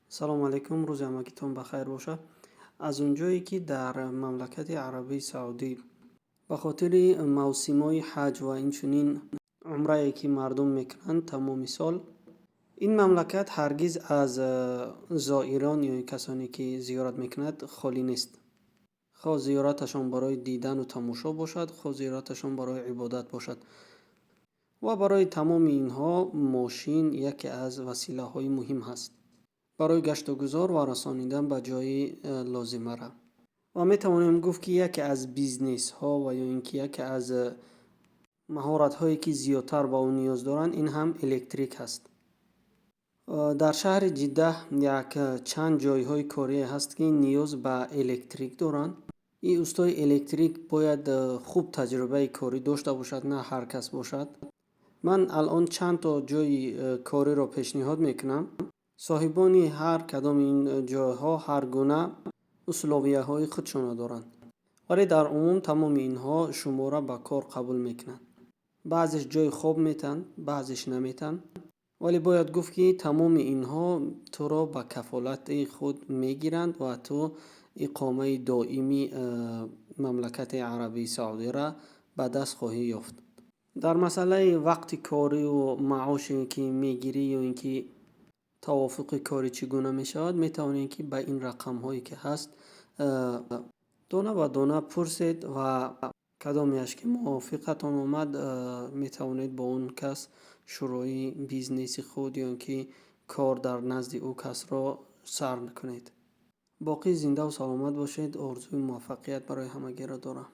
Салому алайкум, рӯзи ҳамагитон ба хайр бошад. Аз он ҷое ки дар мамлакати Арабии Саудӣ ба хотири мавсимҳои ҳаҷ ва инчунин умрае, ки мардум мекунанд тамоми сол, ин мамлакат ҳаргиз аз зоирон ё касоне ки зиёрат мекунад, холӣ нест. Хоҳ зиёраташон барои дидану тамошо бошад, хоҳ зиёраташон барои ибодат бошад. Ва барои тамоми инҳо мошин яке аз василаҳои муҳим ҳаст барои гашту гузор ва расонидан ба ҷои лозимара. Ва метавонем гуфт, ки яке аз бизнесҳо ва ё ин ки яке аз маҳоратҳое, ки зиёдтар ба он ниёз доранд, ин ҳам электрик ҳаст. Дар шаҳри Ҷиддаҳ як чанд ҷойҳои корие ҳаст, ки ниёз ба электрик доранд. Ин устои электрик бояд хуб таҷрибаи корӣ дошта бошад, на ҳар кас бошад. Ман алон чанд то ҷойи кориро пешниҳод мекунам. Соҳибони ҳар кадоми ин ҷойҳо ҳар гуна условия ҳои худшонро доранд, вале дар умум тамоми инҳо шуморо ба кор қабул мекунанд. Баъзеш ҷойи хоб метаҳанд, баъзеш наметаҳанд, вале бояд гуфт, ки тамоми инҳо туро ба кафолати худ мегиранд ва ту иқомаи доимии мамлакати Арабии Саудиро ба даст хоҳӣ ёфт. Дар масъалаи вақти корию маоше, ки мегирӣ, ё ин ки тавофуқи корӣ чӣ гуна мешавад, метавонед, ки ба ин рақамҳое, ки ҳаст, дона ба дона пурсед ва кадомеаш ки мувофиқатон омад, метавонед бо он кас шурӯи бизнеси худ ё ин ки кор дар назди ӯ касро сар кунед. Боқӣ зиндаву саломат бошед. Орзуи муваффақият барои ҳамагиро дорам.